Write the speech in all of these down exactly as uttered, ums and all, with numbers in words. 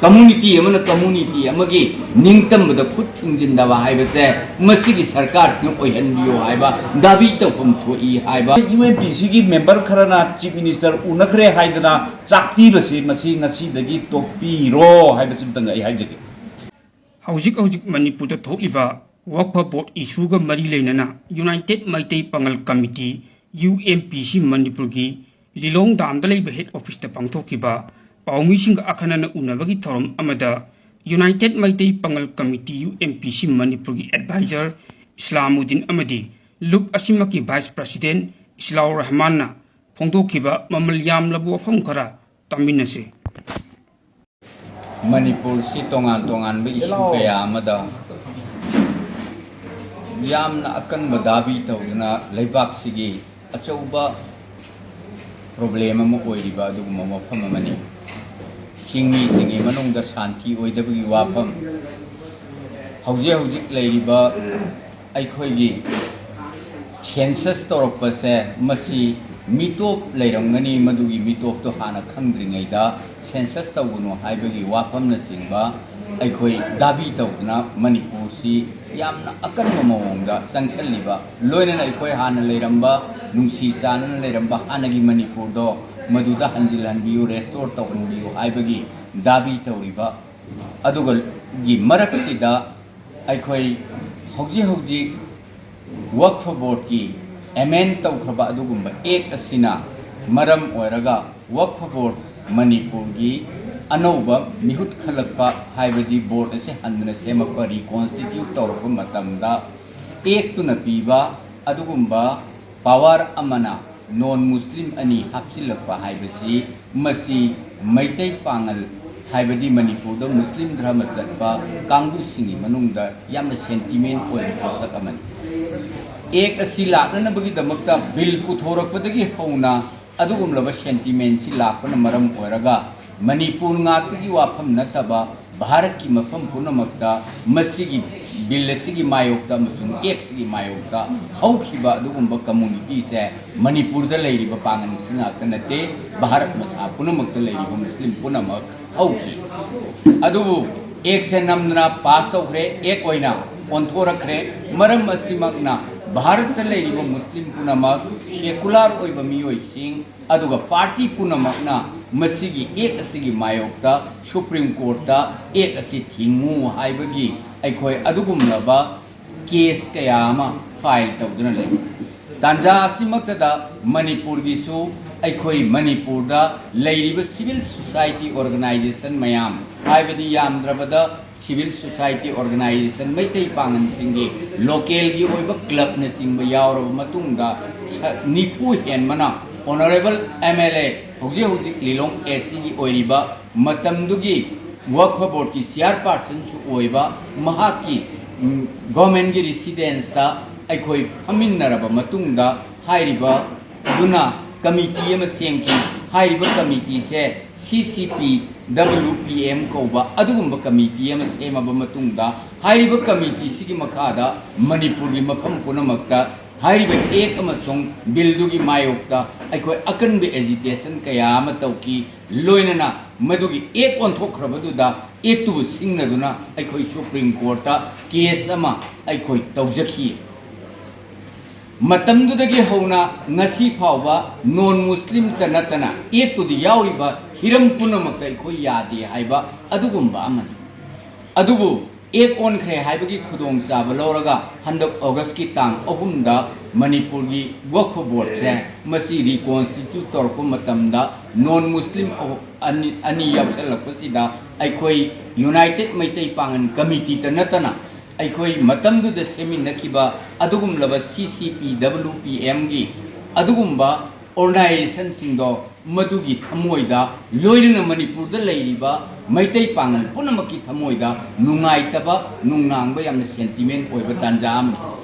Community ꯑꯃꯅ community ꯑꯃꯒꯤ ꯅꯤꯡꯇꯝꯕꯗ ꯈꯨꯠ ꯊꯤꯡꯖꯤꯟꯗꯕ ꯍꯥꯏꯕꯁꯦ ꯃꯁꯤꯒꯤ ꯁꯔꯀꯥꯔꯁꯤꯅ ꯑꯣꯏꯍꯟꯕꯤꯌꯨ ꯍꯥꯏꯕ ꯗꯥꯕꯤ ꯇꯧꯐꯝ ꯊꯣꯛꯏ ꯍꯥꯏꯕ꯫ ꯌꯨ ꯑꯦꯟ ꯄꯤ ꯁꯤꯒꯤ ꯃꯦꯝꯕꯔ ꯈꯔꯅ ꯆꯤꯐ ꯃꯤꯅꯤꯁꯇꯔ ꯎꯅꯈ꯭ꯔꯦ ꯍꯥꯏꯗꯅ ꯆꯥꯛꯄꯤꯕꯁꯤ ꯃꯁꯤ ꯉꯁꯤꯗꯒꯤ ꯇꯣꯛꯄꯤꯔꯣ ꯍꯥꯏꯕꯁꯤꯃꯇꯪ ꯑꯩ ꯍꯥꯏꯖꯒꯦ꯫ ꯍꯧꯖꯤꯛ ꯍꯧꯖꯤꯛ ꯃꯅꯤꯄꯨꯔꯗ ꯊꯣꯛꯂꯤꯕ ꯋꯛꯐ ꯕꯣꯔꯗ ꯏꯁꯨꯒ ꯃꯔꯤ ꯂꯩꯅꯅ ꯌꯨꯅꯥꯏꯇꯦꯗ ꯃꯩꯇꯩ ꯄꯥꯉꯜ ꯀꯃꯤꯇꯤ, ꯌꯨ ꯑꯦꯝ ꯄꯤ ꯁꯤ, ꯃꯅꯤꯄꯨꯔꯒꯤ ꯂꯤꯂꯣꯡ ꯗꯥꯝꯗ ꯂꯩꯕ ꯍꯦꯗ ꯑꯣꯐꯤꯁꯇ ꯄꯥꯡꯊꯣꯛꯈꯤꯕ ꯄꯥꯎꯃꯤꯁꯤꯡꯒ ꯑꯈꯟꯅꯅ ꯎꯅꯕꯒꯤ ꯊꯧꯔꯝ ꯑꯃꯗ ꯌꯨꯅꯥꯏꯇꯦꯗ ꯃꯩꯇꯩ ꯄꯥꯉꯜ ꯀꯃꯤꯇꯤ, ꯌꯨ ꯑꯦꯝ ꯄꯤ ꯁꯤ, ꯃꯅꯤꯄꯨꯔꯒꯤ ꯑꯦꯗꯚꯥꯏꯖꯔ ꯏꯁꯂꯥꯃꯨꯗꯤꯟ ꯑꯃꯗꯤ ꯂꯨꯞ ꯑꯁꯤꯃꯛꯀꯤ ꯚꯥꯏꯁ ꯄ꯭ꯔꯁꯤꯗꯦꯟꯠ ꯏꯁꯂꯥꯎ ꯔꯍꯃꯥꯟꯅ ꯐꯣꯡꯗꯣꯛꯈꯤꯕ ꯃꯃꯜ ꯌꯥꯝꯂꯕ ꯋꯥꯐꯝ ꯈꯔ ꯇꯥꯃꯤꯟꯅꯁꯤ꯫ ꯃꯅꯤꯄꯨꯔꯁꯤ ꯇꯣꯉꯥꯟ ꯇꯣꯉꯥꯟꯕ ꯏꯁꯨ ꯀꯌꯥ ꯑꯃꯗ ꯌꯥꯝꯅ ꯑꯀꯟꯕ ꯗꯥꯕꯤ ꯇꯧꯗꯨꯅ ꯂꯩꯕꯥꯛꯁꯤꯒꯤ ꯑꯆꯧꯕ ꯄ꯭ꯔꯣꯕ꯭ꯂꯦꯝ ꯑꯃ ꯑꯣꯏꯔꯤꯕ ꯑꯗꯨꯒꯨꯝꯕ ꯃꯐꯝ ꯑꯃꯅꯤ꯫ ꯆꯤꯡꯃꯤꯁꯤꯡꯒꯤ ꯃꯅꯨꯡꯗ ꯁꯥꯟꯇꯤ ꯑꯣꯏꯗꯕꯒꯤ ꯋꯥꯐꯝ, ꯍꯧꯖꯤꯛ ꯍꯧꯖꯤꯛ ꯂꯩꯔꯤꯕ ꯑꯩꯈꯣꯏꯒꯤ ꯁꯦꯟꯁꯁ ꯇꯧꯔꯛꯄꯁꯦ ꯃꯁꯤ ꯃꯤꯇꯣꯞ ꯂꯩꯔꯝꯒꯅꯤ, ꯃꯗꯨꯒꯤ ꯃꯤꯇꯣꯞꯇꯣ ꯍꯥꯟꯅ ꯈꯪꯗ꯭ꯔꯤꯉꯩꯗ ꯁꯦꯟꯁꯁ ꯇꯧꯒꯅꯨ ꯍꯥꯏꯕꯒꯤ ꯋꯥꯐꯝꯅꯆꯤꯡꯕ ꯑꯩꯈꯣꯏ ꯗꯥꯕꯤ ꯇꯧꯗꯨꯅ ꯃꯅꯤꯄꯨꯔꯁꯤ ꯌꯥꯝꯅ ꯑꯀꯟꯕ ꯃꯑꯣꯡꯗ ꯆꯪꯁꯤꯜꯂꯤꯕ, ꯂꯣꯏꯅꯅ ꯑꯩꯈꯣꯏ ꯍꯥꯟꯅ ꯂꯩꯔꯝꯕ, ꯅꯨꯡꯁꯤ ꯆꯥꯟꯅꯅ ꯂꯩꯔꯝꯕ ꯍꯥꯟꯅꯒꯤ ꯃꯅꯤꯄꯨꯔꯗꯣ ꯃꯗꯨꯗ ꯍꯟꯖꯤꯜꯍꯟꯕꯤꯌꯨ, ꯔꯦꯁꯇꯣꯔ ꯇꯧꯍꯟꯕꯤꯌꯨ ꯍꯥꯏꯕꯒꯤ ꯗꯥꯕꯤ ꯇꯧꯔꯤꯕ ꯑꯗꯨꯒꯤ ꯃꯔꯛꯁꯤꯗ ꯑꯩꯈꯣꯏ ꯍꯧꯖꯤꯛ ꯍꯧꯖꯤꯛ ꯋꯛꯐ ꯕꯣꯔꯗꯀꯤ ꯑꯦꯃꯦꯟ ꯇꯧꯈ꯭ꯔꯕ ꯑꯗꯨꯒꯨꯝꯕ ꯑꯦꯛ ꯑꯁꯤꯅ ꯃꯔꯝ ꯑꯣꯏꯔꯒ ꯋꯛꯐ ꯕꯣꯔꯗ ꯃꯅꯤꯄꯨꯔꯒꯤ ꯑꯅꯧꯕ ꯃꯤꯍꯨꯠ ꯈꯜꯂꯛꯄ, ꯍꯥꯏꯕꯗꯤ ꯕꯣꯔꯗ ꯑꯁꯤ ꯍꯟꯗꯨꯅ ꯁꯦꯝꯃꯛꯄ, ꯔꯤꯀꯣꯟꯁꯇꯤꯇ꯭ꯌꯨꯠ ꯇꯧꯔꯛꯄ ꯃꯇꯝꯗ ꯑꯦꯛꯇꯨꯅ ꯄꯤꯕ ꯑꯗꯨꯒꯨꯝꯕ ꯄꯥꯋꯔ ꯑꯃꯅ ꯅꯣꯟ ꯃꯨꯁꯂꯤꯝ ꯑꯅꯤ ꯍꯥꯞꯆꯤꯜꯂꯛꯄ ꯍꯥꯏꯕꯁꯤ, ꯃꯁꯤ ꯃꯩꯇꯩ ꯄꯥꯉꯜ, ꯍꯥꯏꯕꯗꯤ ꯃꯅꯤꯄꯨꯔꯗ ꯃꯨꯁꯂꯤꯝ ꯙꯔꯃ ꯆꯠꯄ ꯀꯥꯡꯕꯨꯁꯤꯡꯒꯤ ꯃꯅꯨꯡꯗ ꯌꯥꯝꯅ ꯁꯦꯟꯇꯤꯃꯦꯟ ꯑꯣꯏꯕ ꯄꯣꯠꯁꯛ ꯑꯃꯅꯤ꯫ ꯑꯦꯛ ꯑꯁꯤ ꯂꯥꯛꯅꯅꯕꯒꯤꯗꯃꯛꯇ ꯕꯤꯜ ꯄꯨꯊꯣꯔꯛꯄꯗꯒꯤ ꯍꯧꯅ ꯑꯗꯨꯒꯨꯝꯂꯕ ꯁꯦꯟꯇꯤꯃꯦꯟꯁꯤ ꯂꯥꯛꯄꯅ ꯃꯔꯝ ꯑꯣꯏꯔꯒ ꯃꯅꯤꯄꯨꯔ ꯉꯥꯛꯇꯒꯤ ꯋꯥꯐꯝ ꯅꯠꯇꯕ ꯚꯥꯔꯠꯀꯤ ꯃꯐꯝ ꯄꯨꯝꯅꯃꯛꯇ ꯃꯁꯤꯒꯤ ꯕꯤꯜ ꯑꯁꯤꯒꯤ ꯃꯥꯌꯣꯛꯇ ꯑꯃꯁꯨꯡ ꯑꯦꯛꯁꯤꯒꯤ ꯃꯥꯌꯣꯛꯇ ꯍꯧꯈꯤꯕ ꯑꯗꯨꯒꯨꯝꯕ ꯀꯝꯃꯨꯅꯤꯇꯤꯁꯦ ꯃꯅꯤꯄꯨꯔꯗ ꯂꯩꯔꯤꯕ ꯄꯥꯡꯒꯜꯁꯤꯡ ꯉꯥꯛꯇ ꯅꯠꯇꯦ, ꯚꯥꯔꯠ ꯃꯁꯥ ꯄꯨꯝꯅꯃꯛꯇ ꯂꯩꯔꯤꯕ ꯃꯨꯁꯂꯤꯝ ꯄꯨꯝꯅꯃꯛ ꯍꯧꯈꯤ꯫ ꯑꯗꯨꯕꯨ ꯑꯦꯛꯁꯦ ꯅꯝꯗꯅ ꯄꯥꯁ ꯇꯧꯈ꯭ꯔꯦ, ꯑꯦꯛ ꯑꯣꯏꯅ ꯑꯣꯟꯊꯣꯔꯛꯈ꯭ꯔꯦ꯫ ꯃꯔꯝ ꯑꯁꯤꯃꯛꯅ ꯚꯥꯔꯠꯇ ꯂꯩꯔꯤꯕ ꯃꯨꯁꯂꯤꯝ ꯄꯨꯝꯅꯃꯛ ꯁꯦꯀꯨꯂꯔ ꯑꯣꯏꯕ ꯃꯤꯑꯣꯏꯁꯤꯡ ꯑꯗꯨꯒ ꯄꯥꯔꯇꯤ ꯄꯨꯝꯅꯃꯛꯅ ꯃꯁꯤꯒꯤ ꯑꯦꯛ ꯑꯁꯤꯒꯤ ꯃꯥꯌꯣꯛꯇ ꯁꯨꯄ꯭ꯔꯤꯝ ꯀꯣꯔꯠꯇ ꯑꯦꯛ ꯑꯁꯤ ꯊꯤꯡꯉꯨ ꯍꯥꯏꯕꯒꯤ ꯑꯩꯈꯣꯏ ꯑꯗꯨꯒꯨꯝꯂꯕ ꯀꯦꯁ ꯀꯌꯥ ꯑꯃ ꯐꯥꯏꯜ ꯇꯧꯗꯨꯅ ꯂꯩ꯫ ꯇꯥꯟꯖꯥ ꯑꯁꯤꯃꯛꯇꯗ ꯃꯅꯤꯄꯨꯔꯒꯤꯁꯨ ꯑꯩꯈꯣꯏ ꯃꯅꯤꯄꯨꯔꯗ ꯂꯩꯔꯤꯕ ꯁꯤꯚꯤꯜ ꯁꯣꯁꯥꯏꯇꯤ ꯑꯣꯔꯒꯅꯥꯏꯖꯦꯁꯟ ꯃꯌꯥꯝ, ꯍꯥꯏꯕꯗꯤ ꯌꯥꯝꯗ꯭ꯔꯕꯗ ꯁꯤꯚꯤꯜ ꯁꯣꯁꯥꯏꯇꯤ ꯑꯣꯔꯒꯅꯥꯏꯖꯦꯁꯟ ꯃꯩꯇꯩ ꯄꯥꯉꯜꯁꯤꯡꯒꯤ ꯂꯣꯀꯦꯜꯒꯤ ꯑꯣꯏꯕ ꯀ꯭ꯂꯕꯅꯆꯤꯡꯕ ꯌꯥꯎꯔꯕ ꯃꯇꯨꯡꯗ ꯁ-, ꯅꯤꯐꯨ ꯍꯦꯟꯕꯅ ꯑꯣꯅꯔꯦꯕꯜ ꯑꯦꯝ ꯑꯦꯜ ꯑꯦ, ꯍꯧꯖꯤꯛ ꯍꯧꯖꯤꯛ ꯂꯤꯂꯣꯡ ꯑꯦ ꯁꯤꯒꯤ ꯑꯣꯏꯔꯤꯕ, ꯃꯇꯝꯗꯨꯒꯤ ꯋꯛꯐ ꯕꯣꯔꯗꯀꯤ ꯆꯤꯌꯥꯔꯄꯥꯔꯁꯟꯁꯨ ꯑꯣꯏꯕ ꯃꯍꯥꯛꯀꯤ, ꯎꯝ, ꯒꯣꯔꯃꯦꯟꯒꯤ ꯔꯤꯁꯤꯗꯦꯟꯁꯇ ꯑꯩꯈꯣꯏ ꯐꯝꯃꯤꯟꯅꯔꯕ ꯃꯇꯨꯡꯗ ꯍꯥꯏꯔꯤꯕ ꯑꯗꯨꯅ ꯀꯃꯤꯇꯤ ꯑꯃ ꯁꯦꯝꯈꯤ꯫ ꯍꯥꯏꯔꯤꯕ ꯀꯃꯤꯇꯤꯁꯦ ꯁꯤ ꯁꯤ ꯄꯤ ꯗꯕꯜꯌꯨ ꯄꯤ ꯑꯦꯝ ꯀꯧꯕ ꯑꯗꯨꯒꯨꯝꯕ ꯀꯃꯤꯇꯤ ꯑꯃ ꯁꯦꯝꯃꯕ ꯃꯇꯨꯡꯗ, ꯍꯥꯏꯔꯤꯕ ꯀꯃꯤꯇꯤꯁꯤꯒꯤ ꯃꯈꯥꯗ ꯃꯅꯤꯄꯨꯔꯒꯤ ꯃꯐꯝ ꯄꯨꯝꯅꯃꯛꯇ ꯍꯥꯏꯔꯤꯕ ꯑꯦꯛ ꯑꯃꯁꯨꯡ ꯕꯤꯜꯗꯨꯒꯤ ꯃꯥꯌꯣꯛꯇ ꯑꯩꯈꯣꯏ ꯑꯀꯟꯕ ꯑꯦꯖꯤꯇꯦꯁꯟ ꯀꯌꯥ ꯑꯃ ꯇꯧꯈꯤ꯫ ꯂꯣꯏꯅꯅ ꯃꯗꯨꯒꯤ ꯑꯦꯛ ꯑꯣꯟꯊꯣꯛꯈ꯭ꯔꯕꯗꯨꯗ ꯑꯦꯛꯇꯨꯕꯨ ꯁꯤꯡꯅꯗꯨꯅ ꯑꯩꯈꯣꯏ ꯁꯨꯄ꯭ꯔꯤꯝ ꯀꯣꯔꯠꯇ ꯀꯦꯁ ꯑꯃ ꯑꯩꯈꯣꯏ ꯇꯧꯖꯈꯤ꯫ ꯃꯇꯝꯗꯨꯗꯒꯤ ꯍꯧꯅ ꯉꯁꯤ ꯐꯥꯎꯕ ꯅꯣꯟ ꯃꯨꯁꯂꯤꯝꯇ ꯅꯠꯇꯅ ꯑꯦꯛꯇꯨꯗ ꯌꯥꯎꯔꯤꯕ ꯍꯤꯔꯝ ꯄꯨꯝꯅꯃꯛꯇ ꯑꯩꯈꯣꯏ ꯌꯥꯗꯦ ꯍꯥꯏꯕ ꯑꯗꯨꯒꯨꯝꯕ ꯑꯃꯅꯤ꯫ ꯑꯗꯨꯕꯨ ꯑꯦꯛ ꯑꯣꯟꯈ꯭ꯔꯦ ꯍꯥꯏꯕꯒꯤ ꯈꯨꯗꯣꯡꯆꯥꯕ ꯂꯧꯔꯒ ꯍꯟꯗꯛ ꯑꯣꯒꯁꯀꯤ ꯇꯥꯡ ꯑꯍꯨꯝꯗ ꯃꯅꯤꯄꯨꯔꯒꯤ ꯋꯛꯐ ꯕꯣꯔꯗꯁꯦ ꯃꯁꯤ ꯔꯤꯀꯣꯟꯁꯇꯤꯇ꯭ꯌꯨꯠ ꯇꯧꯔꯛꯄ ꯃꯇꯝꯗ ꯅꯣꯟ ꯃꯨꯁꯂꯤꯝ ꯑꯍꯨ-, ꯑꯅꯤ, ꯑꯅꯤ ꯌꯥꯎꯁꯜꯂꯛꯄꯁꯤꯗ ꯑꯩꯈꯣꯏ ꯌꯨꯅꯥꯏꯇꯦꯠ ꯃꯩꯇꯩ ꯄꯥꯉꯜ ꯀꯃꯤꯇꯤꯗ ꯅꯠꯇꯅ ꯑꯩꯈꯣꯏ ꯃꯇꯝꯗꯨꯗ ꯁꯦꯝꯃꯤꯟꯅꯈꯤꯕ ꯑꯗꯨꯒꯨꯝꯂꯕ ꯁꯤ ꯁꯤ ꯄꯤ ꯗꯕꯜꯌꯨ ꯄꯤ ꯑꯦꯝꯒꯤ ꯑꯗꯨꯒꯨꯝꯕ ꯑꯣꯔꯒꯅꯥꯏꯖꯦꯁꯟꯁꯤꯡꯗꯣ ꯃꯗꯨꯒꯤ ꯊꯃꯣꯏꯗ ꯂꯣꯏꯅꯅ ꯃꯅꯤꯄꯨꯔꯗ ꯂꯩꯔꯤꯕ ꯃꯩꯇꯩ ꯄꯥꯉꯜ ꯄꯨꯝꯅꯃꯛꯀꯤ ꯊꯃꯣꯏꯗ ꯅꯨꯡꯉꯥꯏꯇꯕ, ꯅꯨꯡꯅꯥꯡꯕ, ꯌꯥꯝꯅ ꯁꯦꯟꯇꯤꯃꯦꯟ ꯑꯣꯏꯕ ꯇꯥꯟꯖꯥ ꯑꯃꯅꯤ꯫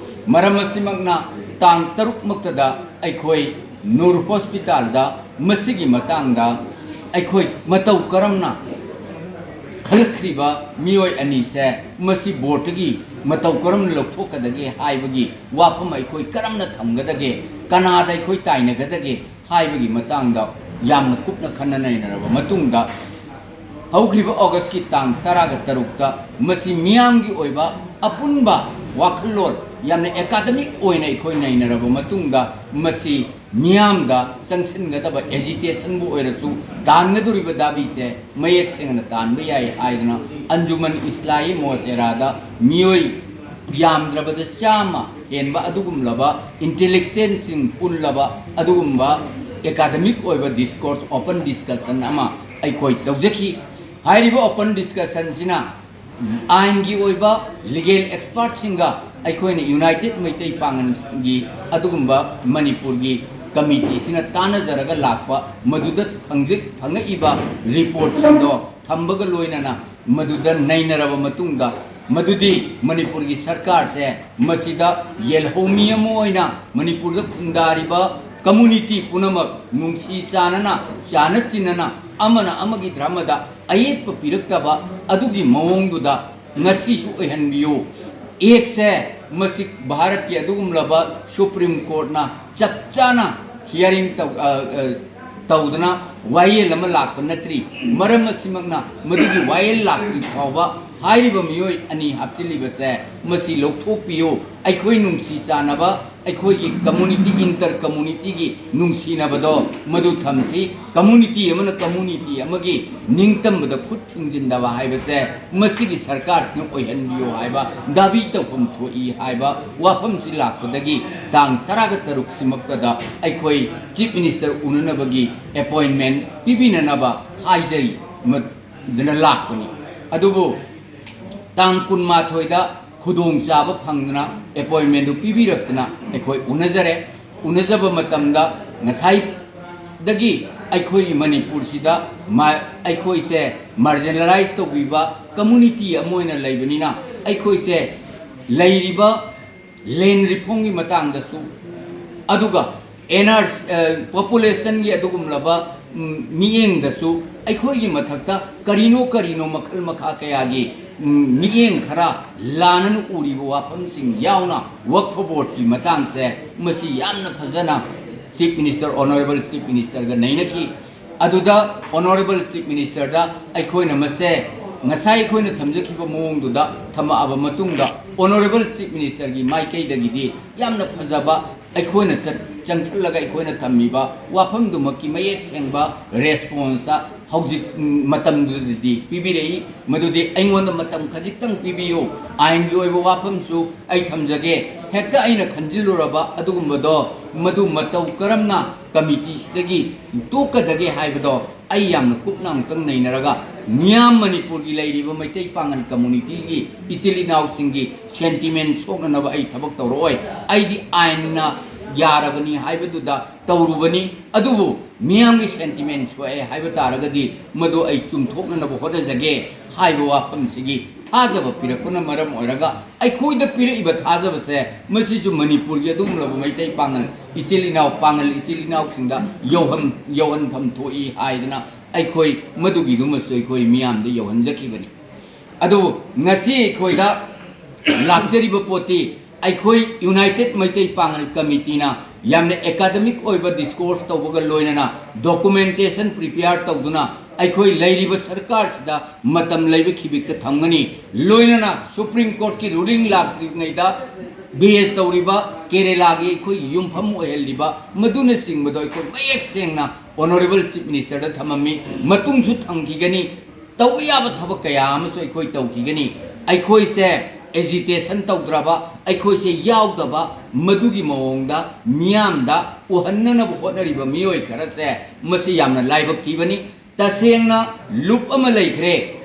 ꯃꯔꯝ ꯑꯁꯤꯃꯛꯅ ꯇꯥꯡ ꯇꯔꯨꯛꯃꯛꯇꯗ ꯑꯩꯈꯣꯏ ꯅꯨꯔ ꯍꯣꯁꯄꯤꯇꯥꯜꯗ ꯃꯁꯤꯒꯤ ꯃꯇꯥꯡꯗ ꯑꯩꯈꯣꯏ ꯃꯇꯧ ꯀꯔꯝꯅ ꯈꯜꯂꯛꯈ꯭ꯔꯤꯕ ꯃꯤꯑꯣꯏ ꯑꯅꯤꯁꯦ ꯃꯁꯤ ꯕꯣꯔꯗꯇꯒꯤ ꯃꯇꯧ ꯀꯔꯝꯅ ꯂꯧꯊꯣꯛꯀꯗꯒꯦ ꯍꯥꯏꯕꯒꯤ ꯋꯥꯐꯝ ꯑꯩꯈꯣꯏ ꯀꯔꯝꯅ ꯊꯝꯒꯗꯒꯦ, ꯀꯅꯥꯗ ꯑꯩꯈꯣꯏ ꯇꯥꯏꯅꯒꯗꯒꯦ ꯍꯥꯏꯕꯒꯤ ꯃꯇꯥꯡꯗ ꯌꯥꯝꯅ ꯀꯨꯞꯅ ꯈꯟꯅ ꯅꯩꯅꯔꯕ ꯃꯇꯨꯡꯗ, ꯍꯧꯈ꯭ꯔꯤꯕ ꯑꯣꯒꯁꯀꯤ ꯇꯥꯡ ꯇꯔꯥꯒ ꯇꯔꯨꯛꯇ ꯃꯁꯤ ꯃꯤꯌꯥꯝꯒꯤ ꯑꯣꯏꯕ ꯑꯄꯨꯟꯕ ꯋꯥꯈꯜꯂꯣꯟ, ꯌꯥꯝꯅ ꯑꯦꯀꯥꯗꯃꯤꯛ ꯑꯣꯏꯅ ꯑꯩꯈꯣꯏ ꯅꯩꯅꯔꯕ ꯃꯇꯨꯡꯗ, ꯃꯁꯤ ꯃꯤꯌꯥꯝꯗ ꯆꯪꯁꯤꯟꯒꯗꯕ ꯑꯦꯖꯤꯇꯦꯁꯟꯕꯨ ꯑꯣꯏꯔꯁꯨ, ꯇꯥꯟꯒꯗꯧꯔꯤꯕ ꯗꯥꯕꯤꯁꯦ ꯃꯌꯦꯛ ꯁꯦꯡꯅ ꯇꯥꯟꯕ ꯌꯥꯏ ꯍꯥꯏꯗꯅ ꯑꯟꯖꯨꯃꯟ ꯏꯁꯂꯥꯍꯤ ꯃꯣꯁꯦꯔꯥꯗ ꯃꯤꯑꯣꯏ ꯌꯥꯝꯗ꯭ꯔꯕꯗ ꯆꯥꯝꯃ ꯍꯦꯟꯕ ꯑꯗꯨꯒꯨꯝꯂꯕ ꯏꯟꯇꯦꯂꯦꯛꯆꯨꯋꯦꯜꯁꯤꯡ ꯄꯨꯜꯂꯕ ꯑꯗꯨꯒꯨꯝꯕ ꯑꯦꯀꯥꯗꯃꯤꯛ ꯑꯣꯏꯕ ꯗꯤꯁꯀꯣꯔꯁ, ꯑꯣꯄꯟ ꯗꯤꯁꯀꯁꯟ ꯑꯃ ꯑꯩꯈꯣꯏ ꯇꯧꯖꯈꯤ꯫ ꯍꯥꯏꯔꯤꯕ ꯑꯣꯄꯟ ꯗꯤꯁꯀꯁꯟꯁꯤꯅ ꯑꯥꯏꯟꯒꯤ ꯑꯣꯏꯕ ꯂꯤꯒꯦꯜ ꯑꯦꯛꯁꯄꯥꯔꯠꯁꯤꯡꯒ ꯑꯩꯈꯣꯏꯅ ꯌꯨꯅꯥꯏꯇꯦꯠ ꯃꯩꯇꯩ ꯄꯥꯉꯜꯒꯤ ꯑꯗꯨꯒꯨꯝꯕ ꯃꯅꯤꯄꯨꯔꯒꯤ ꯀꯃꯤꯇꯤꯁꯤꯅ ꯇꯥꯟꯅꯖꯔꯒ ꯂꯥꯛꯄ, ꯃꯗꯨꯗ ꯐꯪꯖ-, ꯐꯪꯉꯛꯏꯕ ꯔꯤꯄꯣꯔꯠꯁꯤꯡꯗꯣ ꯊꯝꯕꯒ ꯂꯣꯏꯅꯅ ꯃꯗꯨꯗ ꯅꯩꯅꯔꯕ ꯃꯇꯨꯡꯗ, ꯃꯗꯨꯗꯤ ꯃꯅꯤꯄꯨꯔꯒꯤ ꯁꯔꯀꯥꯔꯁꯦ ꯃꯁꯤꯗ ꯌꯦꯜꯍꯧꯃꯤ ꯑꯃ ꯑꯣꯏꯅ ꯃꯅꯤꯄꯨꯔꯗ ꯈꯨꯟꯗꯥꯔꯤꯕ ꯀꯝꯃꯨꯅꯤꯇꯤ ꯄꯨꯝꯅꯃꯛ ꯅꯨꯡꯁꯤ ꯆꯥꯟꯅꯅ, ꯆꯥꯟꯅ ꯆꯤꯟꯅꯅ, ꯑꯃꯅ ꯑꯃꯒꯤ ꯙꯔꯃꯗ ꯑꯌꯦꯠꯄ ꯄꯤꯔꯛꯇꯕ ꯑꯗꯨꯒꯤ ꯃꯑꯣꯡꯗꯨꯗ ꯉꯁꯤꯁꯨ ꯑꯣꯏꯍꯟꯕꯤꯌꯨ꯫ ꯑꯦꯛꯁꯦ ꯃꯁꯤ ꯚꯥꯔꯠꯀꯤ ꯑꯗꯨꯒꯨꯝꯂꯕ ꯁꯨꯄ꯭ꯔꯤꯝ ꯀꯣꯔꯠꯅ ꯆꯞ ꯆꯥꯅ ꯍꯤꯌꯥꯔꯤꯡ ꯇꯧ-, ꯑ, ꯑ, ꯇꯧꯗꯅ ꯋꯥꯌꯦꯜ ꯑꯃ ꯂꯥꯛꯄ ꯅꯠꯇ꯭ꯔꯤ꯫ ꯃꯔꯝ ꯑꯁꯤꯃꯛꯅ ꯃꯗꯨꯒꯤ ꯋꯥꯌꯦꯜ ꯂꯥꯛꯇ꯭ꯔꯤ ꯐꯥꯎꯕ ꯍꯥꯏꯔꯤꯕ ꯃꯤꯑꯣꯏ ꯑꯅꯤ ꯍꯥꯞꯆꯤꯜꯂꯤꯕꯁꯦ ꯃꯁꯤ ꯂꯧꯊꯣꯛꯄꯤꯌꯨ꯫ ꯑꯩꯈꯣꯏ ꯅꯨꯡꯁꯤ ꯆꯥꯟꯅꯕ, ꯑꯩꯈꯣꯏꯒꯤ ꯀꯝꯃꯨꯅꯤꯇꯤ, ꯏꯟꯇꯔ ꯀꯝꯃꯨꯅꯤꯇꯤꯒꯤ ꯅꯨꯡꯁꯤꯅꯕꯗꯣ ꯃꯗꯨ ꯊꯝꯁꯤ꯫ ꯀꯝꯃꯨꯅꯤꯇꯤ ꯑꯃꯅ ꯀꯝꯃꯨꯅꯤꯇꯤ ꯑꯃꯒꯤ ꯅꯤꯡꯇꯝꯕꯗ ꯈꯨꯠ ꯊꯤꯡꯖꯤꯟꯗꯕ ꯍꯥꯏꯕꯁꯦ ꯃꯁꯤꯒꯤ ꯁꯔꯀꯥꯔꯁꯤꯅ ꯑꯣꯏꯍꯟꯕꯤꯌꯨ ꯍꯥꯏꯕ ꯗꯥꯕꯤ ꯇꯧꯐꯝ ꯊꯣꯛꯏ ꯍꯥꯏꯕ ꯋꯥꯐꯝꯁꯤ ꯂꯥꯛꯄꯗꯒꯤ ꯇꯥꯡ ꯇꯔꯥꯒ ꯇꯔꯨꯛꯁꯤꯃꯛꯇꯗ ꯑꯩꯈꯣꯏ ꯆꯤꯐ ꯃꯤꯅꯤꯁꯇꯔ ꯎꯅꯅꯕꯒꯤ ꯑꯦꯄꯣꯏꯟꯃꯦꯟ ꯄꯤꯕꯤꯅꯅꯕ ꯍꯥꯏꯖꯩ꯫ ꯃꯗꯨꯅ ꯂꯥꯛꯄꯅꯤ꯫ ꯑꯗꯨꯕꯨ ꯇꯥꯡ ꯀꯨꯟꯃꯥꯊꯣꯏꯗ ꯈꯨꯗꯣꯡꯆꯥꯕ ꯐꯪꯗꯅ ꯑꯦꯄꯣꯏꯟꯃꯦꯟꯗꯨ ꯄꯤꯕꯤꯔꯛꯇꯅ ꯑꯩꯈꯣꯏ ꯎꯅꯖꯔꯦ꯫ ꯎꯅꯖꯕ ꯃꯇꯝꯗ ꯉꯁꯥꯏꯗꯒꯤ ꯑꯩꯈꯣꯏꯒꯤ ꯃꯅꯤꯄꯨꯔꯁꯤꯗ ꯃ-, ꯑꯩꯈꯣꯏꯁꯦ ꯃꯥꯔꯖꯤꯅꯦꯂꯥꯏꯁ ꯇꯧꯕꯤꯕ ꯀꯝꯃꯨꯅꯤꯇꯤ ꯑꯃ ꯑꯣꯏꯅ ꯂꯩꯕꯅꯤꯅ, ꯑꯩꯈꯣꯏꯁꯦ ꯂꯩꯔꯤꯕ ꯂꯦꯟ ꯔꯤꯐꯣꯔꯝꯒꯤ ꯃꯇꯥꯡꯗꯁꯨ, ꯑꯗꯨꯒ ꯑꯦꯟ ꯑꯥꯔ, ꯑ, ꯄꯣꯄꯨꯂꯦꯁꯟꯒꯤ ꯑꯗꯨꯒꯨꯝꯂꯕ, ꯎꯝ, ꯃꯤꯠꯌꯦꯡꯗꯁꯨ ꯑꯩꯈꯣꯏꯒꯤ ꯃꯊꯛꯇ ꯀꯔꯤꯅꯣ ꯀꯔꯤꯅꯣ ꯃꯈꯜ ꯃꯈꯥ ꯀꯌꯥꯒꯤ, ꯎꯝ, ꯃꯤꯠꯌꯦꯡ ꯈꯔ ꯂꯥꯟꯅꯅ ꯎꯔꯤꯕ ꯋꯥꯐꯝꯁꯤꯡ ꯌꯥꯎꯅ ꯋꯛꯐ ꯕꯣꯔꯗꯀꯤ ꯃꯇꯥꯡꯁꯦ ꯃꯁꯤ ꯌꯥꯝꯅ ꯐꯖꯅ ꯆꯤꯐ ꯃꯤꯅꯤꯁꯇꯔ, ꯑꯣꯅꯔꯦꯕꯜ ꯆꯤꯐ ꯃꯤꯅꯤꯁꯇꯔꯒ ꯅꯩꯅꯈꯤ꯫ ꯑꯗꯨꯗ Honourable Chief Minister ꯗ ꯑꯩꯈꯣꯏꯅ ꯃꯁꯦ ꯉꯁꯥꯏ ꯑꯩꯈꯣꯏꯅ ꯊꯝꯖꯈꯤꯕ ꯃꯑꯣꯡꯗꯨꯗ ꯊꯝꯃꯛꯑꯕ ꯃꯇꯨꯡꯗ, Honourable Chief Minister ꯒꯤ ꯃꯥꯏꯀꯩꯗꯒꯤꯗꯤ ꯌꯥꯝꯅ ꯐꯖꯕ, ꯑꯩꯈꯣꯏꯅ ꯆꯠ-, ꯆꯪꯁꯤꯜꯂꯒ ꯑꯩꯈꯣꯏꯅ ꯊꯝꯃꯤꯕ ꯋꯥꯐꯝꯗꯨꯃꯛꯀꯤ ꯃꯌꯦꯛ ꯁꯦꯡꯕ response ꯍꯧꯖꯤꯛ, ꯎꯝ, ꯃꯇꯝꯗꯨꯗꯗꯤ ꯄꯤꯕꯤꯔꯛꯏ꯫ ꯃꯗꯨꯗꯤ ꯑꯩꯉꯣꯟꯗ ꯃꯇꯝ ꯈꯖꯤꯛꯇꯪ ꯄꯤꯕꯤꯌꯨ, ꯑꯥꯏꯟꯒꯤ ꯑꯣꯏꯕ ꯋꯥꯐꯝꯁꯨ ꯑꯩ ꯊꯝꯖꯒꯦ, ꯍꯦꯛꯇ ꯑꯩꯅ ꯈꯟꯖꯤꯜꯂꯨꯔꯕ ꯑꯗꯨꯒꯨꯝꯕꯗꯣ, ꯃꯗꯨ ꯃꯇꯧ ꯀꯔꯝꯅ committee ꯁꯤꯗꯒꯤ ꯇꯣꯛꯀꯗꯒꯦ ꯍꯥꯏꯕꯗꯣ ꯑꯩ ꯌꯥꯝꯅ ꯀꯨꯞꯅ ꯑꯃꯨꯛꯇꯪ ꯅꯩꯅꯔꯒ, ꯃꯤꯌꯥꯝ ꯃꯅꯤꯄꯨꯔꯒꯤ ꯂꯩꯔꯤꯕ ꯃꯩꯇꯩ ꯄꯥꯉꯜ community ꯒꯤ ꯏꯆꯤꯜ ꯏꯅꯥꯎꯁꯤꯡꯒꯤ sentiment ꯁꯣꯛꯅꯅꯕ ꯑꯩ ꯊꯕꯛ ꯇꯧꯔꯛꯑꯣꯏ꯫ ꯑꯩꯗꯤ ꯑꯥꯏꯟꯅ ꯌꯥꯔꯕꯅꯤ ꯍꯥꯏꯕꯗꯨꯗ ꯇꯧꯔꯨꯕꯅꯤ, ꯑꯗꯨꯕꯨ ꯃꯤꯌꯥꯝꯒꯤ sentiment ꯁꯣꯛꯑꯦ ꯍꯥꯏꯕ ꯇꯥꯔꯒꯗꯤ ꯃꯗꯨ ꯑꯩ ꯆꯨꯝꯊꯣꯛꯅꯅꯕ ꯍꯣꯠꯅꯖꯒꯦ ꯍꯥꯏꯕ ꯋꯥꯐꯝꯁꯤꯒꯤ ꯊꯥꯖꯕ ꯄꯤꯔꯛꯄꯅ ꯃꯔꯝ ꯑꯣꯏꯔꯒ, ꯑꯩꯈꯣꯏꯗ ꯄꯤꯔꯛꯏꯕ ꯊꯥꯖꯕꯁꯦ ꯃꯁꯤꯁꯨ ꯃꯅꯤꯄꯨꯔꯒꯤ ꯑꯗꯨꯒꯨꯝꯂꯕ ꯃꯩꯇꯩ ꯄꯥꯉꯜ ꯏꯆꯤꯜ ꯏꯅꯥꯎ, ꯄꯥꯉꯜ ꯏꯆꯤꯜ ꯏꯅꯥꯎꯁꯤꯡꯗ ꯌꯧꯍꯟ-, ꯌꯧꯍꯟꯐꯝ ꯊꯣꯛꯏ ꯍꯥꯏꯗꯅ ꯑꯩꯈꯣꯏ ꯃꯗꯨꯒꯤꯗꯨꯃꯁꯨ ꯑꯩꯈꯣꯏ ꯃꯤꯌꯥꯝꯗ ꯌꯧꯍꯟꯖꯈꯤꯕꯅꯤ꯫ ꯑꯗꯨꯕꯨ ꯉꯁꯤ ꯑꯩꯈꯣꯏꯗ ꯂꯥꯛꯆꯔꯤꯕ ꯄꯣꯠꯇꯤ, ꯑꯩꯈꯣꯏ United ꯃꯩꯇꯩ ꯄꯥꯉꯜ committee ꯅ ꯌꯥꯝꯅ academic ꯑꯣꯏꯕ discourse ꯇꯧꯕꯒ ꯂꯣꯏꯅꯅ documentation prepare ꯇꯧꯗꯨꯅ ꯑꯩꯈꯣꯏ ꯂꯩꯔꯤꯕ ꯁꯔꯀꯥꯔꯁꯤꯗ ꯃꯇꯝ ꯂꯩꯕ ꯈꯤꯕꯤꯛꯇ ꯊꯝꯒꯅꯤ꯫ ꯂꯣꯏꯅꯅ Supreme Court ꯀꯤ ruling ꯂꯥꯛꯇ꯭ꯔꯤꯉꯩꯗ base ꯇꯧꯔꯤꯕ ꯀꯦꯔꯦꯂꯥꯒꯤ ꯑꯩꯈꯣꯏ ꯌꯨꯝꯐꯝ ꯑꯣꯏꯍꯜꯂꯤꯕ ꯃꯗꯨꯅꯆꯤꯡꯕꯗꯣ ꯑꯩꯈꯣꯏ ꯃꯌꯦꯛ ꯁꯦꯡꯅ Honourable Chief Minister ꯗ ꯊꯝꯃꯝꯃꯤ, ꯃꯇꯨꯡꯁꯨ ꯊꯝꯈꯤꯒꯅꯤ꯫ ꯇꯧꯕ ꯌꯥꯕ ꯊꯕꯛ ꯀꯌꯥ ꯑꯃꯁꯨ ꯑꯩꯈꯣꯏ ꯇꯧꯈꯤꯒꯅꯤ꯫ ꯑꯩꯈꯣꯏꯁꯦ agitation ꯇꯧꯗ꯭ꯔꯕ, ꯑꯩꯈꯣꯏꯁꯦ ꯌꯥꯎꯗꯕ, ꯃꯗꯨꯒꯤ ꯃꯑꯣꯡꯗ ꯃꯤꯌꯥꯝꯗ ꯎꯍꯟꯅꯅꯕ ꯍꯣꯠꯅꯔꯤꯕ ꯃꯤꯑꯣꯏ ꯈꯔꯁꯦ, ꯃꯁꯤ ꯌꯥꯝꯅ ꯂꯥꯏꯕꯛ ꯊꯤꯕꯅꯤ꯫ ꯇꯁꯦꯡꯅ ꯂꯨꯞ ꯑꯃ ꯂꯩꯈ꯭ꯔꯦ,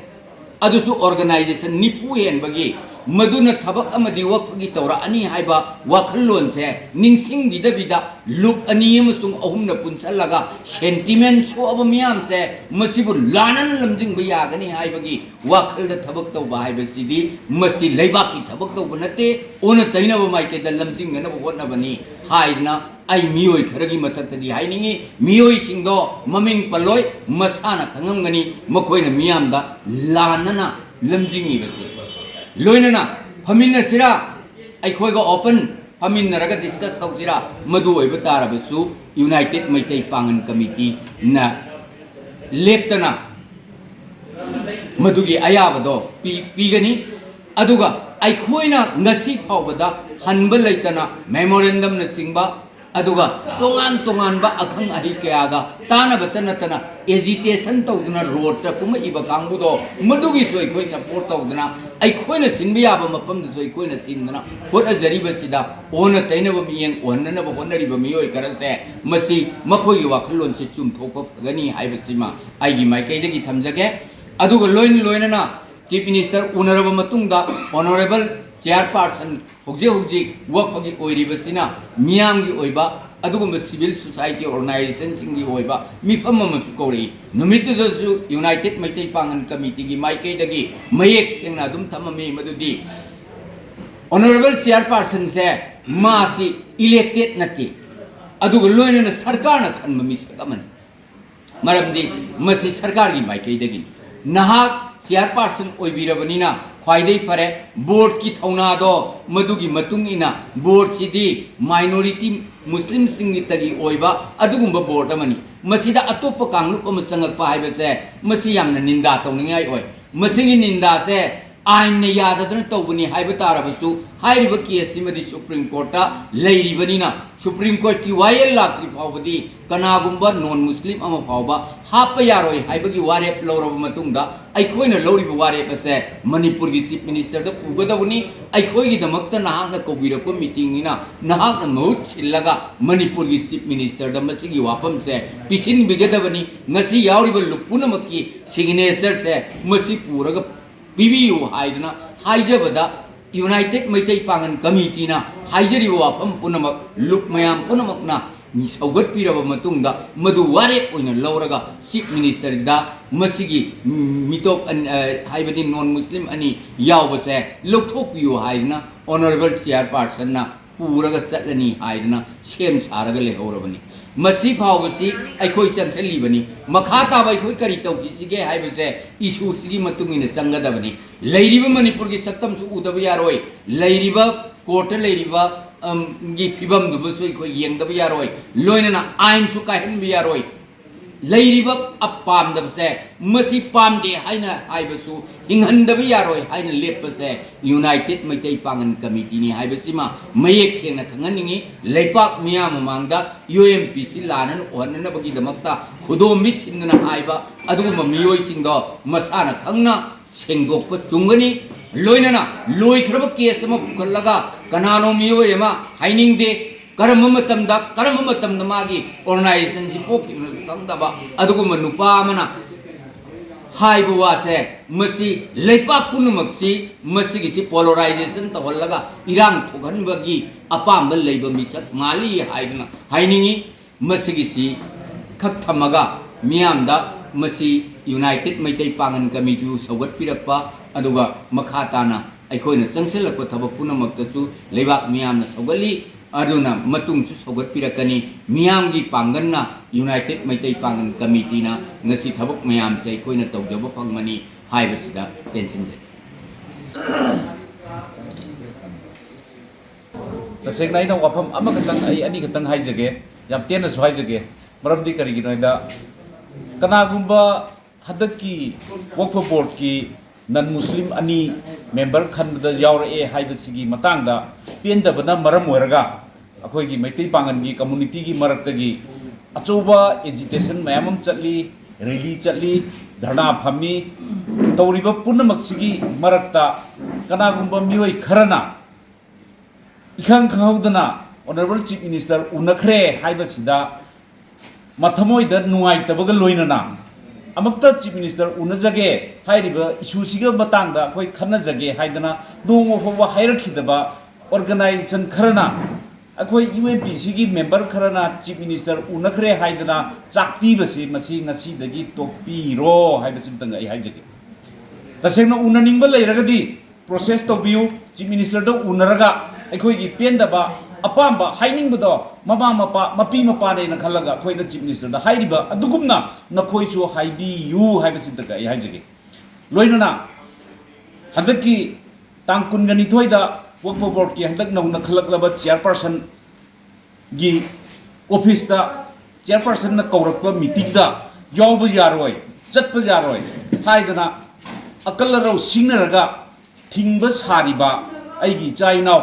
ꯑꯗꯨꯁꯨ organization ꯅꯤꯐꯨ ꯍꯦꯟꯕꯒꯤ, ꯃꯗꯨꯅ ꯊꯕꯛ ꯑꯃꯗꯤ ꯋꯥꯐꯒꯤ ꯇꯧꯔꯛꯑꯅꯤ ꯍꯥꯏꯕ ꯋꯥꯈꯜꯂꯣꯟꯁꯦ ꯅꯤꯡꯁꯤꯡꯕꯤꯗꯕꯤꯗ, ꯂꯨꯞ ꯑꯅꯤ ꯑꯃꯁꯨꯡ ꯑꯍꯨꯝꯅ ꯄꯨꯟꯁꯜꯂꯒ sentiment ꯁꯣꯛꯑꯕ ꯃꯤꯌꯥꯝꯁꯦ ꯃꯁꯤꯕꯨ ꯂꯥꯟꯅꯅ ꯂꯝꯖꯤꯡꯕ ꯌꯥꯒꯅꯤ ꯍꯥꯏꯕꯒꯤ ꯋꯥꯈꯜꯗ ꯊꯕꯛ ꯇꯧꯕ ꯍꯥꯏꯕꯁꯤꯗꯤ, ꯃꯁꯤ ꯂꯩꯕꯥꯛꯀꯤ ꯊꯕꯛ ꯇꯧꯕ ꯅꯠꯇꯦ, ꯑꯣꯟꯅ ꯇꯩꯅꯕ ꯃꯥꯏꯀꯩꯗ ꯂꯝꯖꯤꯡꯅꯅꯕ ꯍꯣꯠꯅꯕꯅꯤ ꯍꯥꯏꯗꯅ ꯑꯩ ꯃꯤꯑꯣꯏ ꯈꯔꯒꯤ ꯃꯊꯛꯇꯗꯤ ꯍꯥꯏꯅꯤꯡꯉꯤ꯫ ꯃꯤꯑꯣꯏꯁꯤꯡꯗꯣ ꯃꯃꯤꯡ ꯄꯜꯂꯣꯏ, ꯃꯁꯥꯅ ꯈꯪꯉꯝꯒꯅꯤ, ꯃꯈꯣꯏꯅ ꯃꯤꯌꯥꯝꯗ ꯂꯥꯟꯅꯅ ꯂꯝꯖꯤꯡꯉꯤꯕꯁꯤ꯫ ꯂꯣꯏꯅꯅ ꯐꯝꯃꯤꯟꯅꯁꯤꯔꯥ, ꯑꯩꯈꯣꯏꯒ open ꯐꯝꯃꯤꯟꯅꯔꯒ discuss ꯇꯧꯁꯤꯔꯥ, ꯃꯗꯨ ꯑꯣꯏꯕ ꯇꯥꯔꯕꯁꯨ United ꯃꯩꯇꯩ ꯄꯥꯉꯜ committee ꯅ ꯂꯦꯞꯇꯅ ꯃꯗꯨꯒꯤ ꯑꯌꯥꯕꯗꯣ ꯄꯤ-, ꯄꯤꯒꯅꯤ꯫ ꯑꯗꯨꯒ ꯑꯩꯈꯣꯏꯅ ꯉꯁꯤ ꯐꯥꯎꯕꯗ ꯍꯟꯕ ꯂꯩꯇꯅ memorandumꯅꯆꯤꯡꯕ, ꯑꯗꯨꯒ ꯇꯣꯉꯥꯟ ꯇꯣꯉꯥꯟꯕ ꯑꯈꯪ ꯑꯍꯩ ꯀꯌꯥꯒ ꯇꯥꯟꯅꯕꯇ ꯅꯠꯇꯅ agitation ꯇꯧꯗꯨꯅ roadꯇ ꯀꯨꯝꯃꯛꯏꯕ ꯀꯥꯡꯕꯨꯗꯣ, ꯃꯗꯨꯒꯤꯁꯨ ꯑꯩꯈꯣꯏ support ꯇꯧꯗꯅ, ꯑꯩꯈꯣꯏꯅ ꯁꯤꯟꯕ ꯌꯥꯕ ꯃꯐꯝꯗꯁꯨ ꯑꯩꯈꯣꯏꯅ ꯆꯤꯟꯗꯅ ꯍꯣꯠꯅꯖꯔꯤꯕꯁꯤꯗ, ꯑꯣꯟꯅ ꯇꯩꯅꯕ ꯃꯤꯠꯌꯦꯡ ꯎꯍꯟꯅꯅꯕ ꯍꯣꯠꯅꯔꯤꯕ ꯃꯤꯑꯣꯏ ꯈꯔꯁꯦ, ꯃꯁꯤ ꯃꯈꯣꯏꯒꯤ ꯋꯥꯈꯜꯂꯣꯟꯁꯤ ꯆꯨꯝꯊꯣꯛꯄ ꯐꯒꯅꯤ ꯍꯥꯏꯕꯁꯤꯃ ꯑꯩꯒꯤ ꯃꯥꯏꯀꯩꯗꯒꯤ ꯊꯝꯖꯒꯦ꯫ ꯑꯗꯨꯒ ꯂꯣꯏꯅ ꯂꯣꯏꯅꯅ Chief Minister ꯎꯅꯔꯕ ꯃꯇꯨꯡꯗ, Honourable Chairperson, ꯍꯧꯖꯤꯛ ꯍꯧꯖꯤꯛ ꯋꯛꯐꯒꯤ ꯑꯣꯏꯔꯤꯕꯁꯤꯅ ꯃꯤꯌꯥꯝꯒꯤ ꯑꯣꯏꯕ ꯑꯗꯨꯒꯨꯝꯕ civil society organisationꯁꯤꯡꯒꯤ ꯑꯣꯏꯕ ꯃꯤꯐꯝ ꯑꯃꯁꯨ ꯀꯧꯔꯛꯏ꯫ ꯅꯨꯃꯤꯠꯇꯨꯗꯁꯨ United ꯃꯩꯇꯩ ꯄꯥꯡꯒꯜ ꯀꯃꯤꯇꯤꯒꯤ ꯃꯥꯏꯀꯩꯗꯒꯤ ꯃꯌꯦꯛ ꯁꯦꯡꯅ ꯑꯗꯨꯝ ꯊꯝꯃꯝꯃꯤ ꯃꯗꯨꯗꯤ, Honourable Chairpersonꯁꯦ ꯃꯥꯁꯤ elected ꯅꯠꯇꯦ, ꯑꯗꯨꯒ ꯂꯣꯏꯅꯅ ꯁꯔꯀꯥꯔꯅ ꯈꯟꯕ ꯃꯤꯁꯛ ꯑꯃꯅꯤ꯫ ꯃꯔꯝꯗꯤ ꯃꯁꯤ ꯁꯔꯀꯥꯔꯒꯤ ꯃꯥꯏꯀꯩꯗꯒꯤꯅꯤ꯫ ꯅꯍꯥꯛ Chairperson ꯑꯣꯏꯕꯤꯔꯕꯅꯤꯅ ꯈ꯭ꯋꯥꯏꯗꯒꯤ ꯐꯔꯦ꯫ Boardꯀꯤ ꯊꯧꯅꯥꯗꯣ, ꯃꯗꯨꯒꯤ ꯃꯇꯨꯡ ꯏꯟꯅ, Boardꯁꯤꯗꯤ minority Muslimꯁꯤꯡꯒꯤꯇꯒꯤ ꯑꯣꯏꯕ ꯑꯗꯨꯒꯨꯝꯕ board ꯑꯃꯅꯤ꯫ ꯃꯁꯤꯗ ꯑꯇꯣꯞꯄ ꯀꯥꯡꯂꯨꯞ ꯑꯃ ꯆꯪꯂꯛꯄ ꯍꯥꯏꯕꯁꯦ, ꯃꯁꯤ ꯌꯥꯝꯅ ꯅꯤꯟꯗꯥ ꯇꯧꯅꯤꯡꯉꯥꯏ ꯑꯣꯏ꯫ ꯃꯁꯤꯒꯤ ꯅꯤꯟꯗꯥꯁꯦ ꯑꯥꯏꯟꯅ ꯌꯥꯗꯗꯅ ꯇꯧꯕꯅꯤ ꯍꯥꯏꯕ ꯇꯥꯔꯕꯁꯨ, ꯍꯥꯏꯔꯤꯕ case ꯁꯤꯃꯗꯤ Supreme Courtꯇ ꯂꯩꯔꯤꯕꯅꯤꯅ, Supreme Courtꯀꯤ ꯋꯥꯌꯦꯜ ꯂꯥꯛꯇ꯭ꯔꯤ ꯐꯥꯎꯕꯗꯤ ꯀꯅꯥꯒꯨꯝꯕ non Muslim ꯑꯃ ꯐꯥꯎꯕ ꯍꯥꯞꯄ ꯌꯥꯔꯣꯏ ꯍꯥꯏꯕꯒꯤ ꯋꯥꯔꯦꯞ ꯂꯧꯔꯕ ꯃꯇꯨꯡꯗ, ꯑꯩꯈꯣꯏꯅ ꯂꯧꯔꯤꯕ ꯋꯥꯔꯦꯞ ꯑꯁꯦ ꯃꯅꯤꯄꯨꯔꯒꯤ Chief Ministerꯗ ꯄꯨꯒꯗꯕꯅꯤ꯫ ꯑꯩꯈꯣꯏꯒꯤꯗꯃꯛꯇ ꯅꯍꯥꯛꯅ ꯀꯧꯕꯤꯔꯛꯄ meetingꯅꯤꯅ, ꯅꯍꯥꯛꯅ ꯃꯍꯨꯠ ꯁꯤꯜꯂꯒ ꯃꯅꯤꯄꯨꯔꯒꯤ Chief Ministerꯗ ꯃꯁꯤꯒꯤ ꯋꯥꯐꯝꯁꯦ ꯄꯤꯁꯤꯟꯕꯤꯒꯗꯕꯅꯤ꯫ ꯉꯁꯤ ꯌꯥꯎꯔꯤꯕ ꯂꯨꯞ ꯄꯨꯝꯅꯃꯛꯀꯤ signatureꯁꯦ ꯃꯁꯤ ꯄꯨꯔꯒ ꯄꯤꯕꯤꯌꯨ ꯍꯥꯏꯗꯨꯅ ꯍꯥꯏꯖꯕꯗ, United ꯃꯩꯇꯩ ꯄꯥꯡꯒꯜ ꯀꯃꯤꯇꯤꯅ ꯍꯥꯏꯖꯔꯤꯕ ꯋꯥꯐꯝ ꯄꯨꯝꯅꯃꯛ ꯂꯨꯞ ꯃꯌꯥꯝ ꯄꯨꯝꯅꯃꯛꯅ ꯁꯧꯒꯠꯄꯤꯔꯕ ꯃꯇꯨꯡꯗ, ꯃꯗꯨ ꯋꯥꯔꯦꯞ ꯑꯣꯏꯅ ꯂꯧꯔꯒ Chief Ministerꯗ ꯃꯁꯤꯒꯤ ꯃꯤꯇꯣꯞ ꯑꯅꯤ, ꯑ, ꯍꯥꯏꯕꯗꯤ non Muslim ꯑꯅꯤ ꯌꯥꯎꯕꯁꯦ ꯂꯧꯊꯣꯛꯄꯤꯌꯨ ꯍꯥꯏꯗꯨꯅ Honourable Chairpersonꯅ ꯄꯨꯔꯒ ꯆꯠꯂꯅꯤ ꯍꯥꯏꯗꯅ ꯁꯦꯝ ꯁꯥꯔꯒ ꯂꯩꯍꯧꯔꯕꯅꯤ꯫ ꯃꯁꯤ ꯐꯥꯎꯕꯁꯤ ꯑꯩꯈꯣꯏ ꯆꯪꯁꯤꯜꯂꯤꯕꯅꯤ꯫ ꯃꯈꯥ ꯇꯥꯕ ꯑꯩꯈꯣꯏ ꯀꯔꯤ ꯇꯧꯈꯤꯁꯤꯒꯦ ꯍꯥꯏꯕꯁꯦ issue ꯁꯤꯒꯤ ꯃꯇꯨꯡ ꯏꯟꯅ ꯆꯪꯒꯗꯕꯅꯤ꯫ ꯂꯩꯔꯤꯕ ꯃꯅꯤꯄꯨꯔꯒꯤ ꯁꯛꯇꯝꯁꯨ ꯎꯗꯕ ꯌꯥꯔꯣꯏ, ꯂꯩꯔꯤꯕ courtꯇ ꯂꯩꯔꯤꯕ, ꯑꯝ, ꯒꯤ ꯐꯤꯕꯝꯗꯨꯃꯁꯨ ꯑꯩꯈꯣꯏ ꯌꯦꯡꯗꯕ ꯌꯥꯔꯣꯏ, ꯂꯣꯏꯅꯅ ꯑꯥꯏꯟꯁꯨ ꯀꯥꯏꯍꯟꯕ ꯌꯥꯔꯣꯏ꯫ ꯂꯩꯔꯤꯕ ꯄꯥꯝꯗꯕꯁꯦ, ꯃꯁꯤ ꯄꯥꯝꯗꯦ ꯍꯥꯏꯅ ꯍꯥꯏꯕꯁꯨ ꯍꯤꯡꯍꯟꯗꯕ ꯌꯥꯔꯣꯏ ꯍꯥꯏꯅ ꯂꯦꯞꯄꯁꯦ United ꯃꯩꯇꯩ ꯄꯥꯡꯒꯜ ꯀꯃꯤꯇꯤꯅꯤ ꯍꯥꯏꯕꯁꯤꯃ ꯃꯌꯦꯛ ꯁꯦꯡꯅ ꯈꯪꯍꯟꯅꯤꯡꯏ꯫ ꯂꯩꯄꯥꯛ ꯃꯤꯌꯥꯝ ꯃꯃꯥꯡꯗ UMPC ꯂꯥꯟꯅꯅ ꯎꯍꯟꯅꯅꯕꯒꯤꯗꯃꯛꯇ ꯈꯨꯗꯣꯝꯕꯤ ꯊꯤꯟꯗꯅ ꯍꯥꯏꯕ ꯑꯗꯨꯒꯨꯝꯕ ꯃꯤꯑꯣꯏꯁꯤꯡꯗꯣ ꯃꯁꯥꯅ ꯈꯪꯅ ꯁꯦꯡꯗꯣꯛꯄ ꯆꯨꯝꯒꯅꯤ꯫ ꯂꯣꯏꯅꯅ ꯂꯣꯏꯈ꯭ꯔꯕ case ꯑꯃ ꯄꯨꯈꯠꯂꯒ ꯀꯅꯥꯅꯣ ꯃꯤꯑꯣꯏ ꯑꯃ ꯍꯥꯏꯅꯤꯡꯗꯦ, ꯀꯔꯝꯕ ꯃꯇꯝꯗ, ꯀꯔꯝꯕ ꯃꯇꯝꯗ ꯃꯥꯒꯤ organizationꯁꯤ ꯄꯣꯛꯈꯤꯕꯅꯣꯁꯨ ꯈꯪꯗꯕ ꯑꯗꯨꯒꯨꯝꯕ ꯅꯨꯄꯥ ꯑꯃꯅ ꯍꯥꯏꯕ ꯋꯥꯁꯦ, ꯃꯁꯤ ꯂꯩꯄꯥꯛ ꯄꯨꯝꯅꯃꯛꯁꯤ ꯃꯁꯤꯒꯤꯁꯤ polarization ꯇꯧꯍꯜꯂꯒ ꯏꯔꯥꯡ ꯊꯣꯛꯍꯟꯕꯒꯤ ꯑꯄꯥꯝꯕ ꯂꯩꯕ ꯃꯤꯁꯛ ꯃꯥꯜꯂꯤ ꯍꯥꯏꯗꯨꯅ ꯍꯥꯏꯅꯤꯡꯏ꯫ ꯃꯁꯤꯒꯤꯁꯤ ꯈꯛ ꯊꯝꯃꯒ ꯃꯤꯌꯥꯝꯗ ꯃꯁꯤ United ꯃꯩꯇꯩ ꯄꯥꯡꯒꯜ ꯀꯃꯤꯇꯤꯕꯨ ꯁꯧꯒꯠꯄꯤꯔꯛꯄ, ꯑꯗꯨꯒ ꯃꯈꯥ ꯇꯥꯅ ꯑꯩꯈꯣꯏꯅ ꯆꯪꯁꯤꯜꯂꯛꯄ ꯊꯕꯛ ꯄꯨꯝꯅꯃꯛꯇꯁꯨ ꯂꯩꯕꯥꯛ ꯃꯤꯌꯥꯝꯅ ꯁꯧꯒꯠꯂꯤ꯫ ꯑꯗꯨꯅ ꯃꯇꯨꯡꯁꯨ ꯁꯧꯒꯠꯄꯤꯔꯛꯀꯅꯤ꯫ ꯃꯤꯌꯥꯝꯒꯤ ꯄꯥꯡꯒꯜꯅ, United ꯃꯩꯇꯩ ꯄꯥꯡꯒꯜ ꯀꯃꯤꯇꯤꯅ ꯉꯁꯤ ꯊꯕꯛ ꯃꯌꯥꯝꯁꯦ ꯑꯩꯈꯣꯏꯅ ꯇꯧꯖꯕ ꯐꯪꯕꯅꯤ ꯍꯥꯏꯕꯁꯤꯗ ꯇꯦꯟꯁꯤꯟꯖꯒꯦ꯫ ꯇꯁꯦꯡꯅ ꯑꯩꯅ ꯋꯥꯐꯝ ꯑꯃꯈꯛꯇꯪ, ꯑꯩ ꯑꯅꯤꯈꯛꯇꯪ ꯍꯥꯏꯖꯒꯦ, ꯌꯥꯝ ꯇꯦꯟꯅꯁꯨ ꯍꯥꯏꯖꯒꯦ꯫ ꯃꯔꯝꯗꯤ ꯀꯔꯤꯒꯤꯅꯣ ꯍꯥꯏꯗ, ꯀꯅꯥꯒꯨꯝꯕ ꯍꯟꯗꯛꯀꯤ ꯋꯛꯐ ꯕꯣꯔꯗꯀꯤ non Muslim ꯑꯅꯤ member ꯈꯟꯕꯗ ꯌꯥꯎꯔꯛꯑꯦ ꯍꯥꯏꯕꯁꯤꯒꯤ ꯃꯇꯥꯡꯗ ꯄꯦꯟꯗꯕꯅ ꯃꯔꯝ ꯑꯣꯏꯔꯒ ꯑꯩꯈꯣꯏꯒꯤ ꯃꯩꯇꯩ ꯄꯥꯉꯜꯒꯤ communityꯒꯤ ꯃꯔꯛꯇꯒꯤ ꯑꯆꯧꯕ agitation ꯃꯌꯥꯝ ꯑꯃ ꯆꯠꯂꯤ, rally ꯆꯠꯂꯤ, ꯙꯔꯅꯥ ꯐꯝꯃꯤ꯫ ꯇꯧꯔꯤꯕ ꯄꯨꯝꯅꯃꯛꯁꯤꯒꯤ ꯃꯔꯛꯇ ꯀꯅꯥꯒꯨꯝꯕ ꯃꯤꯑꯣꯏ ꯈꯔꯅ ꯏꯈꯪ ꯈꯪꯍꯧꯗꯅ Honourable Chief Minister ꯎꯅꯈ꯭ꯔꯦ ꯍꯥꯏꯕꯁꯤꯗ ꯃꯊꯃꯣꯏꯗ ꯅꯨꯡꯉꯥꯏꯇꯕꯒ ꯂꯣꯏꯅꯅ ꯑꯃꯨꯛꯇ Chief Minister ꯎꯅꯖꯒꯦ, ꯍꯥꯏꯔꯤꯕ issueꯁꯤꯒꯤ ꯃꯇꯥꯡꯗ ꯑꯩꯈꯣꯏ ꯈꯟꯅꯖꯒꯦ ꯍꯥꯏꯗꯅ ꯅꯣꯡꯃ ꯐꯥꯎꯕ ꯍꯥꯏꯔꯛꯈꯤꯗꯕ organization ꯈꯔꯅ ꯑꯩꯈꯣꯏ UMPCꯒꯤ member ꯈꯔꯅ Chief Minister ꯎꯅꯈ꯭ꯔꯦ ꯍꯥꯏꯗꯅ ꯆꯥꯛꯄꯤꯕꯁꯤ, ꯃꯁꯤ ꯉꯁꯤꯗꯒꯤ ꯇꯣꯛꯄꯤꯔꯣ ꯍꯥꯏꯕꯁꯤꯃꯇꯪ ꯑꯩ ꯍꯥꯏꯖꯒꯦ꯫ ꯇꯁꯦꯡꯅ ꯎꯅꯅꯤꯡꯕ ꯂꯩꯔꯒꯗꯤ process ꯇꯧꯕꯤꯌꯨ꯫ Chief Ministerꯗ ꯎꯅꯔꯒ ꯑꯩꯈꯣꯏꯒꯤ ꯄꯦꯟꯗꯕ, ꯑꯄꯥꯝꯕ ꯍꯥꯏꯅꯤꯡꯕꯗꯣ ꯃꯃꯥ ꯃꯄꯥ, ꯃꯄꯤ ꯃꯄꯥꯅꯦꯅ ꯈꯜꯂꯒ ꯑꯩꯈꯣꯏꯅ Chief Ministerꯗ ꯍꯥꯏꯔꯤꯕ ꯑꯗꯨꯒꯨꯝꯅ ꯅꯈꯣꯏꯁꯨ ꯍꯥꯏꯕꯤꯌꯨ ꯍꯥꯏꯕꯁꯤꯗ ꯑꯩ ꯍꯥꯏꯖꯒꯦ꯫ ꯂꯣꯏꯅꯅ ꯍꯟꯗꯛꯀꯤ ꯇꯥꯡ ꯀꯨꯟꯒ ꯅꯤꯊꯣꯏꯗ ꯋꯛꯐ ꯕꯣꯔꯗꯀꯤ ꯍꯟꯗꯛ ꯅꯧꯅ ꯈꯜꯂꯛꯂꯕ chairpersonꯒꯤ officeꯇ ꯆꯤꯌꯔꯄꯔꯁꯟꯅ ꯀꯧꯔꯛꯄ ꯃꯤꯇꯤꯡꯗ ꯌꯥꯎꯕ ꯌꯥꯔꯣꯏ, ꯆꯠꯄ ꯌꯥꯔꯣꯏ ꯍꯥꯏꯗꯅ ꯑꯀꯜ ꯑꯔꯧ ꯁꯤꯡꯅꯔꯒ ꯊꯤꯡꯕ ꯁꯥꯔꯤꯕ ꯑꯩꯒꯤ ꯏꯆꯥ ꯏꯅꯥꯎ,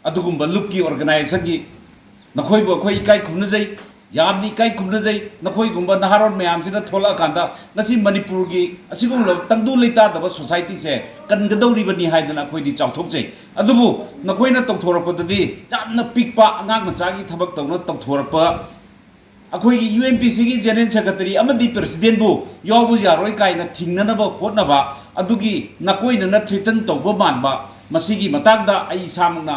ꯑꯗꯨꯒꯨꯝꯕ ꯂꯨꯞꯀꯤ ꯑꯣꯔꯒꯅꯥꯏꯖꯦꯁꯟꯒꯤ ꯅꯈꯣꯏꯕꯨ ꯑꯩꯈꯣꯏ ꯏꯀꯥꯏ ꯈꯨꯝꯅꯖꯩ, ꯌꯥꯝꯅ ꯏꯀꯥꯏ ꯈꯨꯝꯅꯖꯩ꯫ ꯅꯈꯣꯏꯒꯨꯝꯕ ꯅꯍꯥꯔꯣꯜ ꯃꯌꯥꯝꯁꯤꯅ ꯊꯣꯛꯂꯛꯑꯀꯥꯟꯗ ꯉꯁꯤ ꯃꯅꯤꯄꯨꯔꯒꯤ ꯑꯁꯤꯒꯨꯝꯂꯕ ꯇꯪꯗꯨ ꯂꯩꯇꯥꯗꯕ ꯁꯣꯁꯥꯏꯇꯤꯁꯦ ꯀꯟꯒꯗꯧꯔꯤꯕꯅꯤ ꯍꯥꯏꯗꯅ ꯑꯩꯈꯣꯏꯗꯤ ꯆꯥꯎꯊꯣꯛꯆꯩ꯫ ꯑꯗꯨꯕꯨ ꯅꯈꯣꯏꯅ ꯇꯧꯊꯣꯔꯛꯄꯗꯗꯤ ꯌꯥꯝꯅ ꯄꯤꯛꯄ ꯑꯉꯥꯡ ꯃꯆꯥꯒꯤ ꯊꯕꯛ ꯇꯧꯅ ꯇꯧꯊꯣꯔꯛꯄ꯫ ꯑꯩꯈꯣꯏꯒꯤ ꯌꯨ ꯑꯦꯟ ꯄꯤ ꯁꯤꯒꯤ ꯖꯦꯅꯔꯦꯜ ꯁꯦꯀ꯭ꯔꯦꯇꯔꯤ ꯑꯃꯗꯤ ꯄ꯭ꯔꯦꯁꯤꯗꯦꯟꯕꯨ ꯌꯥꯎꯕ ꯌꯥꯔꯣꯏ ꯀꯥꯏꯅ ꯊꯤꯡꯅꯅꯕ ꯍꯣꯠꯅꯕ, ꯑꯗꯨꯒꯤ ꯅꯀꯣꯏꯅꯅ ꯊ꯭ꯔꯤꯇꯟ ꯇꯧꯕ ꯃꯥꯟꯕ, ꯃꯁꯤꯒꯤ ꯃꯇꯥꯡꯗ ꯑꯩ ꯏꯁꯥꯃꯛꯅ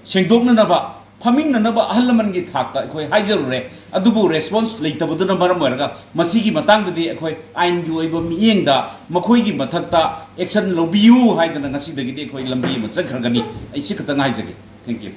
ꯁꯦꯡꯗꯣꯛꯅꯅꯕ, ꯐꯝꯃꯤꯟꯅꯅꯕ ꯑꯍꯜ ꯂꯃꯟꯒꯤ ꯊꯥꯛꯇ ꯑꯩꯈꯣꯏ ꯍꯥꯏꯖꯔꯨꯔꯦ꯫ ꯑꯗꯨꯕꯨ ꯔꯦꯁꯄꯣꯟꯁ ꯂꯩꯇꯕꯗꯨꯅ ꯃꯔꯝ ꯑꯣꯏꯔꯒ ꯃꯁꯤꯒꯤ ꯃꯇꯥꯡꯗꯗꯤ ꯑꯩꯈꯣꯏ ꯑꯥꯏꯟꯒꯤ ꯑꯣꯏꯕ ꯃꯤꯠꯌꯦꯡꯗ ꯃꯈꯣꯏꯒꯤ ꯃꯊꯛꯇ ꯑꯦꯛꯁꯟ ꯂꯧꯕꯤꯌꯨ ꯍꯥꯏꯗꯅ ꯉꯁꯤꯗꯒꯤꯗꯤ ꯑꯩꯈꯣꯏ ꯂꯝꯕꯤ ꯑꯃ ꯆꯠꯈ꯭ꯔꯒꯅꯤ꯫ ꯑꯩ ꯁꯤ ꯈꯛꯇꯪ ꯍꯥꯏꯖꯒꯦ꯫ Thank you꯫